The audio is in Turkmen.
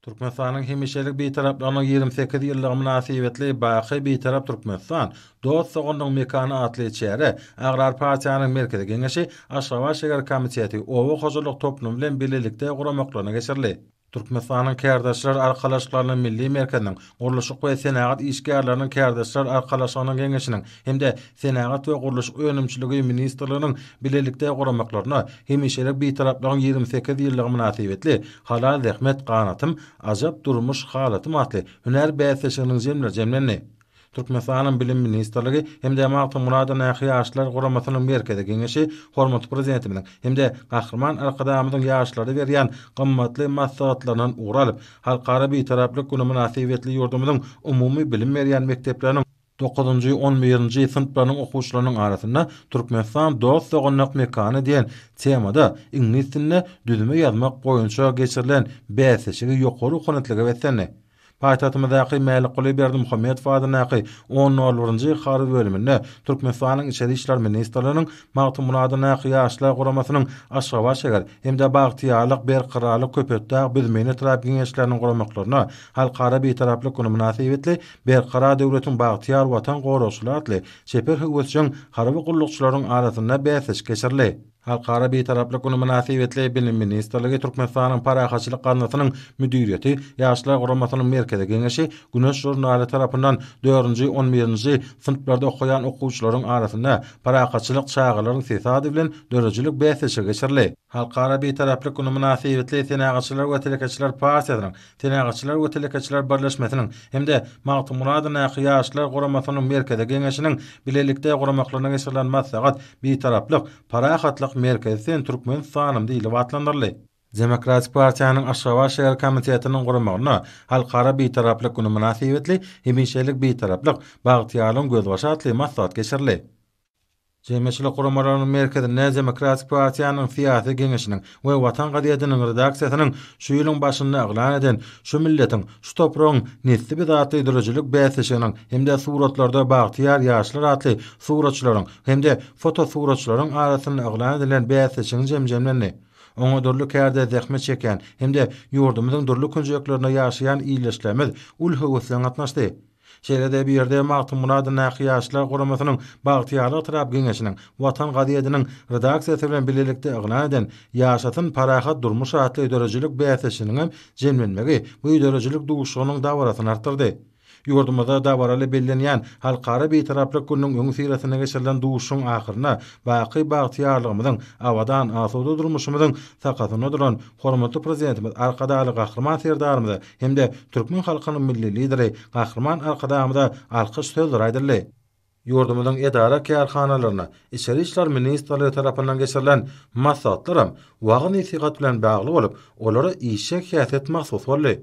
Türkmenistanyň hemişelik Bitaraplygynyň 28 ýyllygy mynasybetli Baky Bitarap Türkmenistan, dost-doganlygyň mekany atly çäre Agrar partiýanyň Merkezi Geňeşi, Aşgabat şäher komiteti, oba hojalyk toplumy bilen bilelikde guramaklaryna geçirildi. Türkmenistanyň Kärdeşler arkalaşyklarynyň Milli merkeziniň, Gurluşyk we senagat işgärleriniň kärdeşler arkalaşygynyň geňeşiniň hem-de Senagat we gurluşyk önümçiligi ministrliginiň bilelikde guramaklaryna hemişelik Bitaraplygyň 28 ýyllygy mynasybetli Halal zähmet ganatym, ajap durmuş halatym atly hünär bäsleşiginiň jemleri jemlendi. Türkmenistanyň Bilim ministrligi hem-de Magtymguly adyndaky Ýaşlar guramasynyň Merkezi Geňeşi hormatly Prezidentimiziň hem-de Gahryman Arkadagymyzyň ýaşlara berýän gymmatly maslahatlaryndan ugur alyp, Halkara Bitaraplyk güni mynasybetli ýurdumyzyň umumy bilim berýän mekdepleriniň dokuzynjy, on birinji synplarynyň okuwçylarynyň arasynda Türkmenistan dost-doganlyk mekany diýen temada iňlis dilinde düzme ýazmak boýunça geçirilen bäsleşigi ýokary ruhubelentlige beslendi. Paýtagtymyzdaky Mälikguly Berdimuhamedow adyndaky on nol birinji harby bölüminde Türkmenistanyň Içeri işler ministrliginiň Magtymguly adyndaky Ýaşlar guramasynyň Aşgabat şäher hem-de Bagtyýarlyk, Berkararlyk, Köpetdag, Büzmeýin etrap Geňeşleriniň guramaklarynda Halkara Bitaraplyk güni mynasybetli Berkarar döwletiň bagtyýar Watan goragçylary atly çeper höwesjeň harby gullukçylaryň arasynda bäsleşik geçirildi. Halkara Bitaraplyk güni mynasybetli Bilim ministrligi, Türkmenistanyň Parahatçylyk gaznasynyň müdiriýeti, Ýaşlar guramasynyň Merkezi Geňeşi, Güneş žurnaly tarapyndan dördünji, on birinji synplarda okaýan okuwçylaryň arasynda Parahatçylyk çagalaryň sesi ady bilen döredijilik bäsleşigi geçirildi. Halkara Bitaraplyk güni mynasybetli Senagatçylar we telekeçiler partiýasynyň Senagatçylar we telekeçiler birleşmesiniň hem-de Magtymguly adyndaky Ýaşlar guramasynyň Merkezi Geňeşiniň bilelikde guramaklaryna geçirilen maslahat Bitaraplyk, parahatlyk merkezi sen Türkmenistanym diýlip atlandyryldy. Demokratik partiýanyň Aşgabat şäher komitetiniň guramagynda Halkara Bitaraplyk güni mynasybetli Hemişelik Bitaraplyk, bagtyýarlygyň gözbaşy atly maslahat geçirildi. Jemgyýetçilik guramalarynyň merkezinde Demokratik partiýanyň syýasy geňeşiniň we Watan gazetiniň redaksiýasynyň şu ýylyň başynda yglan eden Şu milletiň, şu topragyň nesli biz atly döredijilik bäsleşiginiň hem-de Suratlarda bagtyýar ýaşlar atly suratçylaryň hem-de fotosuratçylaryň arasynda yglan edilen bäsleşigiň jemi jemlendi. Oňa dürli kärde zähmet çekýän hem-de ýurdumyzyň dürli künjeklerinde ýaşaýan ildeşlerimiz uly höwes bilen gatnaşdy. Şeýle-de bu ýerde Magtymguly adyndaky Ýaşlar guramasynyň Bagtyýarlyk etrap Geňeşiniň Watan gazetiniň redaksiýasy bilen bilelikde yglan eden Ýaşasyn parahat durmuş atly döredijilik bäsleşiginiňem jemlenmegi bu döredijilik duşuşygynyň dabarasyny artdyrdy. Ýurdumyzda dabaraly bellenýän Halkara Bitaraplyk gününiň öňüsyrasynda geçirilen duşuşygyň ahyrynda baky bagtyýarlygymyzyň, abadan, asuda durmuşymyzyň sakasynda duran hormatly Prezidentimiz Arkadagly Gahryman Serdarymyza hem-de türkmen halkynyň Milli Lideri Gahryman Arkadagymyza alkyş sözleri aýdyldy. Ýurdumyzyň edara-kärhanalarynda Içeri işler ministrligi tarapyndan geçirilen maslahatlaram wagyz-nesihat bilen bagly bolup, olara işjeň häsiýet mahsus boldy.